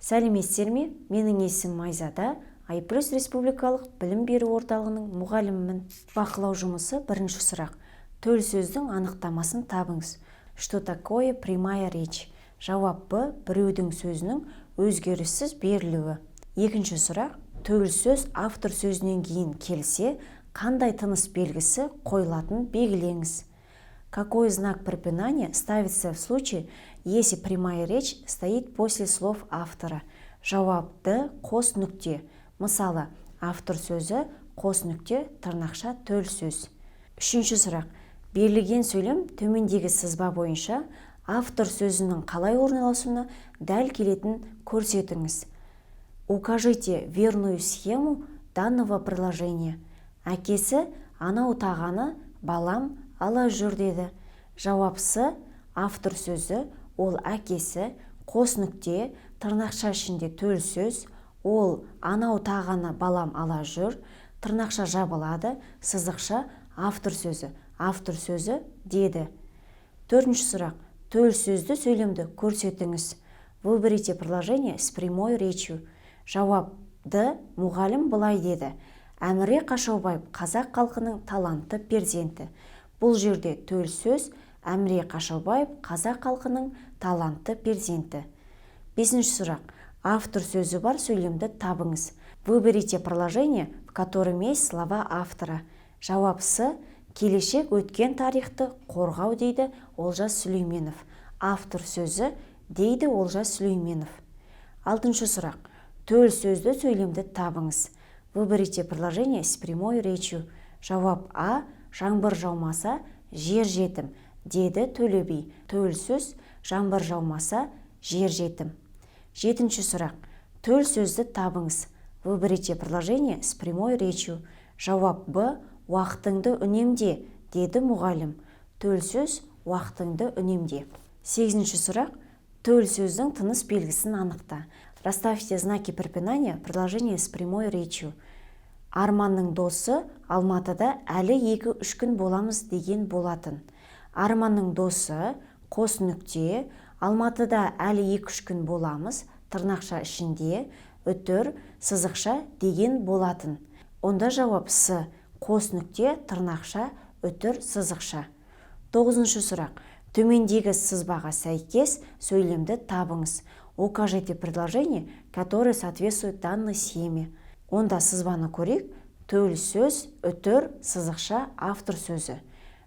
Сәлеметсіздер ме? Менің есімім Айзада. Айплюс республикалық білім беру орталығының мұғалімімін. Бақылау жұмысы. Бірінші сұрақ: төл сөздің анықтамасын табыңыз. Что такое прямая речь? Жауап: Б, біреудің сөзінің өзгеріссіз берілуі. Екінші сұрақ: төл сөз автор сөзінен кейін келсе, қандай тыныс белгісі қойылатынын белгілеңіз. Какой знак препинания ставится в случае, если прямая речь стоит после слов автора? Жауап: Д, қос нүкте. Мысалы, автор сөзі, қос нүкте, тырнақша, төл сөз. Үшінші сұрақ: берілген сөйлем төмендегі сызба бойынша автор сөзінің қалай орналасуына дәл келетінін көрсетіңіз. Укажите верную схему данного предложения. Әкесі: «Анау тағаны, балам, ала жүр», – деді. Жауап: С, автор сөзі, ол әкесі, қос нүкте, тырнақша ішінде төл сөз, ол «Анау тағаны, балам, ала жүр», тырнақша жабылады, сызықша, автор сөзі, автор сөзі деді. Төртінші сұрақ: төл сөзді сөйлемді көрсетіңіз. Выберите предложение с прямой речью. Жауап: Д, мұғалім былай деді: «Әміре Қашаубаев – қазақ халқының талантты перзенті». Бұл жерде төл сөз: «Әміре Қашаубаев – қазақ халқының талантты перзенті». Бесінші сұрақ: автор сөзі бар сөйлемді табыңыз. Выберите предложение, в котором есть слова автора. Жауап: С, «Келешек – өткен тарихты қорғау», дейді Олжас Сүлейменов. Автор сөзі: дейді Олжас Сүлейменов. Алтыншы сұрақ: төл сөзді сөйлемді табыңыз. Выберите предложение с прямой речью. Жауап: А, «Жаңбыр жаумаса, жер жетім», деді Төле би. Төл сөз: «Жаңбыр жаумаса, жер жетім». Жетінші сұрақ: төл сөзді табыңыз. Выберите предложение с прямой речью. Жауап: Б, «Уақытыңды үнемде», деді мұғалім. Төл сөз: «Уақытыңды үнемде». Сегізінші сұрақ: төл сөздің тыныс белгісін анықта. Расставьте знаки препинания в предложении с прямой речью. Арманның досы Алматыда әлі 2-3 күн боламыз деген болатын. Арманның досы, қос нүкте, Алматыда әлі 2-3 күн боламыз, тырнақша ішінде, үтір, сызықша, деген болатын. Онда жауап: С, қос нүкте, тырнақша, үтір, сызықша. Тоғызыншы сұрақ: төмендегі сызбаға сәйкес сөйлемді табыңыз. Укажите предложение, которое соответствует данной схеме. Онда сызбаны көрейік: төл сөз, үтір, сызықша, автор сөзі.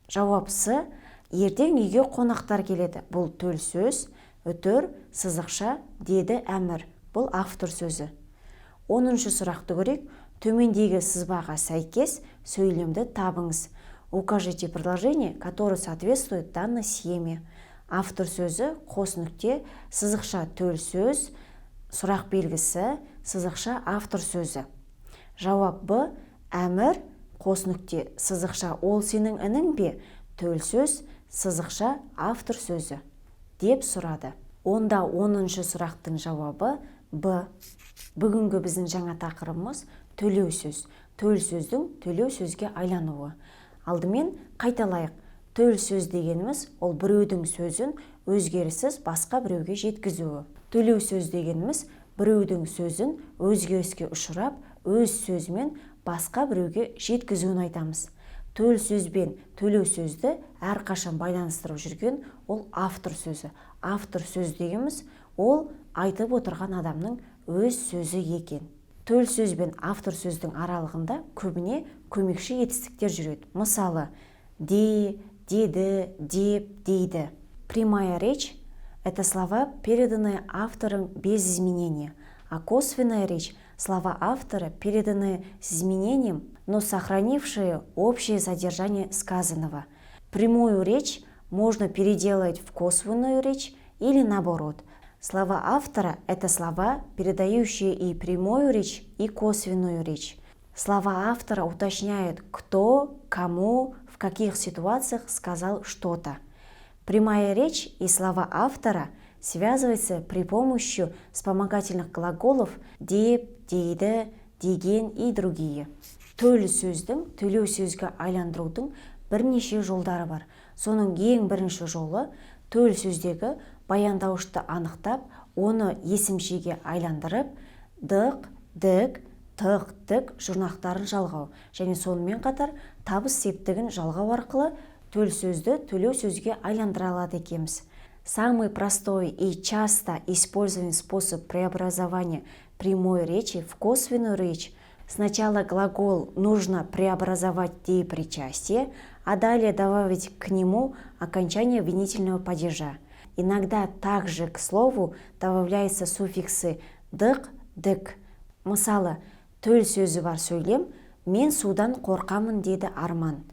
Жауап: С, «Ертең үйге қонақтар келеді». Бұл төл сөз. Үтір, сызықша, деді Әмір. Бұл автор сөзі. 10-шы сұрақты көрейік: төмендегі сызбаға сәйкес сөйлемді табыңыз. Укажите предложение, которое соответствует данной схеме. Автор сөзі, қос нүкте, сызықша, төл сөз, сұрақ белгісі, сызықша, автор сөзі. Жауап: Б, Әмір, қос нүкте, сызықша, «Ол сенің інің бе?» Төл сөз, сызықша, автор сөзі, деп сұрады. Онда 10-шы сұрақтың жауабы – Б. Бүгінгі біздің жаңа тақырыбымыз – төлеу сөз, төл сөздің төлеу сөзге айлануы. Алдымен қайталайық. Төл сөз дегеніміз – ол біреудің сөзін өзгеріссіз басқа біреуге жеткізуі. Төлеу сөз дегеніміз – біреудің сөзін өзгеріске ұшырап, өз сөзімен басқа біреуге жеткізуін айтамыз. Төл сөз бен төлеу сөзді әрқашан байланыстырып жүрген ол – автор сөзі. Автор сөз дегеніміз – ол айтып отырған адамның өз сөзі екен. Төл сөз бен автор сөздің аралығында көбіне көмекші етістіктер жүреді. Мысалы, де, деді, деп, дейді. Прямая речь – это слова, переданные автором без изменения, а косвенная речь – слова автора, переданные с изменением, но сохранившие общее содержание сказанного. Прямую речь можно переделать в косвенную речь или наоборот. Слова автора – это слова, передающие и прямую речь, и косвенную речь. Слова автора уточняют, кто, кому, в каких ситуациях сказал что-то. Прямая речь и слова автора связываются при помощи вспомогательных глаголов деп, дейді, деген и другие. Төл сөздің төлеу сөзге айландырудың бірнеше жолдары бар. Соның ең бірінші жолы – төл сөздегі баяндаушты анықтап, Оны есімшеге айландырып, дық, дік, тық, тік жұрнақтарын жалғау және сонымен қатар табыс септігін жалғау арқылы төл сөзді төлеу сөзге айландыра алады екенбіз. Самый простой и часто используемый способ преобразования прямой речи в косвенную речь: сначала глагол нужно преобразовать в деепричастие, а далее добавить к нему окончание винительного падежа. Иногда также к слову добавляются суффиксы дық, дік. Мысалы, төл сөзі бар сөйлем: «Мен судан қорқамын», – деді Арман.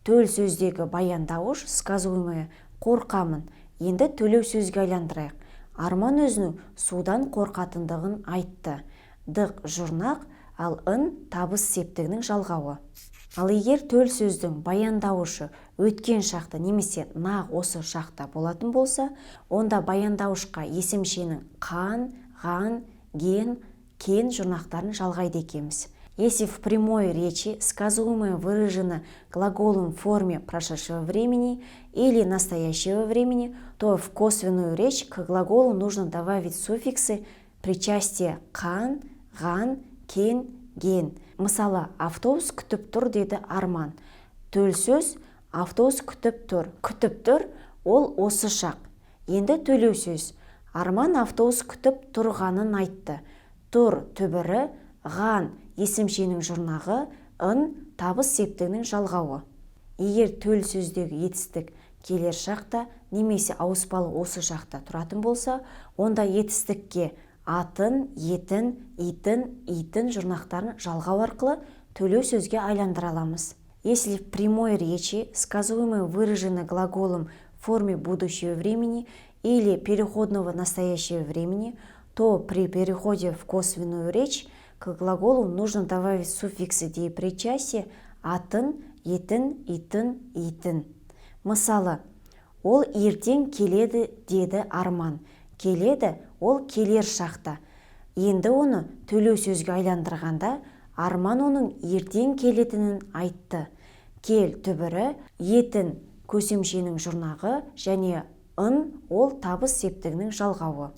Төл сөздегі баяндауыш, сказуемое, қорқамын. Енді төлеу сөзге айландырайық. Арман өзінің судан қорқатындығын айтты. Дық жұрнақ, ал ын табыс септігінің жалғауы. Ал егер төл сөздің баяндауышы өткен шақта немесе нақ осы шақта болатын болса, онда баяндауышқа есімшенің қан, ған, ген, кен жұрнақтарын жалғайды екенбіз. Если в прямой речи сказуемое выражено глаголом в форме прошедшего времени или настоящего времени, то в косвенную речь к глаголу нужно добавить суффиксы причастия қан, ған, кен, ген. Мысалы, «Автобус күтіп тұр», – деді Арман. Төл сөз: автобус күтіп тұр. Күтіп тұр ол осы шақ. Енді төлеу сөз: Арман автобус күтіп тұрғанын айтты. Тұр түбірі, ған есімшенің жұрнағы, ын табыс септігінің жалғауы. Егер төл сөздегі етістік келер шақта немесе ауыспалы осы шақта тұратын болса, онда етістікке атын, етін, итін, йтін жұрнақтарын жалғау арқылы төлеу сөзге айландыра аламыз. Если в прямой речи сказуемое выражено глаголом в форме будущего времени или переходного настоящего времени, то при переходе в косвенную речь к глаголу нужно добавить суффиксы деепричастия атын, етін, итін, йтін. Мысалы, «Ол ертең келеді», – деді Арман. Келеді ол келер шақта. Енді оны төлеу сөзге айландырғанда, Арман оның ертең келетінін айтты. Кел түбірі, етін көсемшенің жұрнағы және ын ол табыс септігінің жалғауы.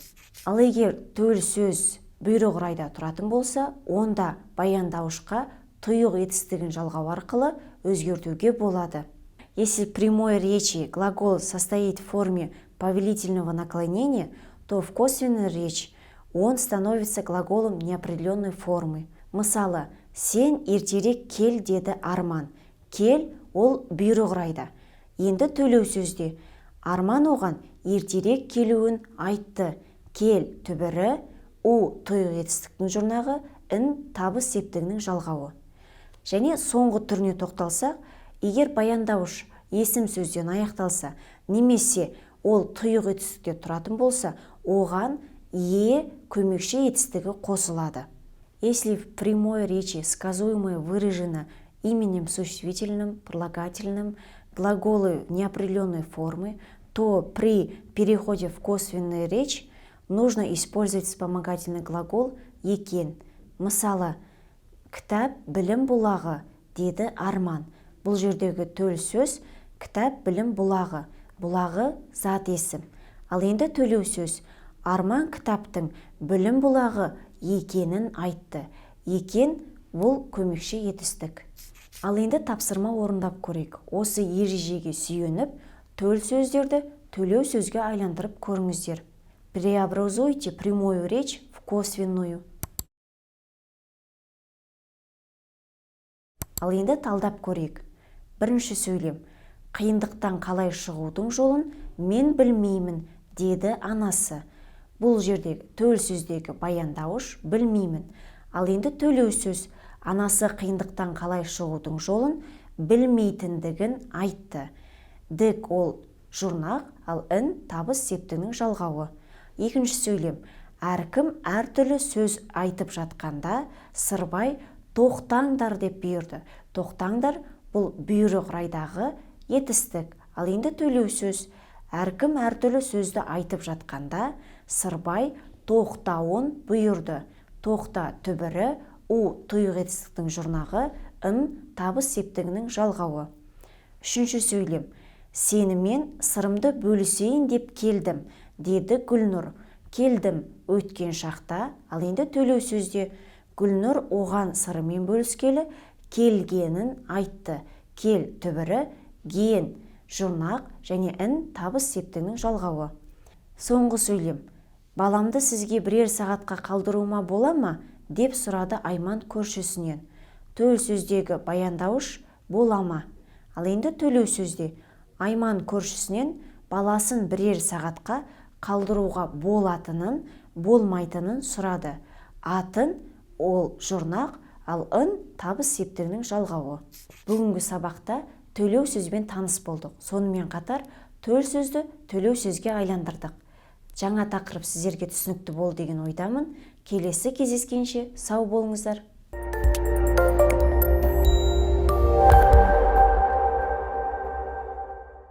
Ал егер төл сөз бұйрық райда тұратын болса, онда баяндауышқа тұйық етістігін жалғау арқылы өзгертуге болады. Если в прямой речи глагол состоит в форме повелительного наклонения, то в косвенной речи он становится глаголом неопределенной формы. Мысалы, «Сен ертерек кел», – деді Арман. Кел ол бұйрық райда. Енді төлеу сөзде Арман оған ертерек келуін айтты. Кел түбірі, у тұйық етістіктің жұрнағы, ін табыс септігінің жалғауы. Және соңғы түріне тоқталсақ, егер баяндауыш есім сөзден аяқталса немесе ол тұйық етістікте тұратын болса, оған е көмекші етістігі қосылады. Если в прямой речи сказуемое выражено именем существительным, прилагательным, глаголы неопределенной формы, то при переходе в косвенную речь нужно использовать вспомогательный глагол екен. Мысалы, «Кітап білім бұлағы», – деді Арман. Бұл жердегі төл сөз: кітап білім бұлағы. Бұлағы зат есім. Ал енді төлеу сөз: Арман кітаптың білім бұлағы екенін айтты. Екен бұл көмекші етістік. Ал енді тапсырма орындап көрейік. Осы ережеге сүйеніп, төл сөздерді төлеу сөзге айландырып көріңіздер. Преобразуйте прямую речь в косвенную. Ал енді талдап көрейік. Бірінші сөйлем: «Қиындықтан қалай шығудың жолын мен білмеймін», – деді анасы. Бұл жердегі төл сөздегі баяндауыш білмеймін. Ал енді төлеу сөз: анасы қиындықтан қалай шығудың жолын білмейтіндігін айтты. Дік ол жұрнақ, ал ін табыс септігінің жалғауы. Екінші сөйлем: Әркім әртүрлі сөз айтып жатқанда, Сырбай «Тоқтаңдар» деп бұйырды. Тоқтаңдар бұл бұйрық райдағы етістік. Ал енді төлеу сөз: әркім әртүрлі сөзді айтып жатқанда, Сырбай тоқтауын бұйырды. Тоқта түбірі, у тұйық етістіктің жұрнағы, ын табыс септігінің жалғауы. Үшінші сөйлем: «Сенімен сырымды бөлісейін деп келдім», – деді Гүлнұр. Келдім өткен шақта, ал енді төлеу сөзде Гүлнұр оған сырымен бөліскелі келгенін айтты. Кел түбірі, ген жұрнақ және ін табыс септігінің жалғауы. Соңғы сөйлем. Баламды сізге бірер сағатқа қалдыруыма бола ма, деп сұрады Айман көршісінен. Төл сөздегі баяндауыш бола ма. Ал енді төлеу сөзде Айман көршісінен баласын бірер сағатқа қалдыруға болатынын, болмайтынын сұрады. Атын ол жұрнақ, ал ын табыс септігінің жалғауы. Бүгінгі сабақта төлеу сөзбен таныс болдық. Сонымен қатар төл сөзді төлеу сөзге айландырдық. Жаңа тақырып сіздерге түсінікті болды деген ойдамын. Келесі кездескенше сау болыңыздар.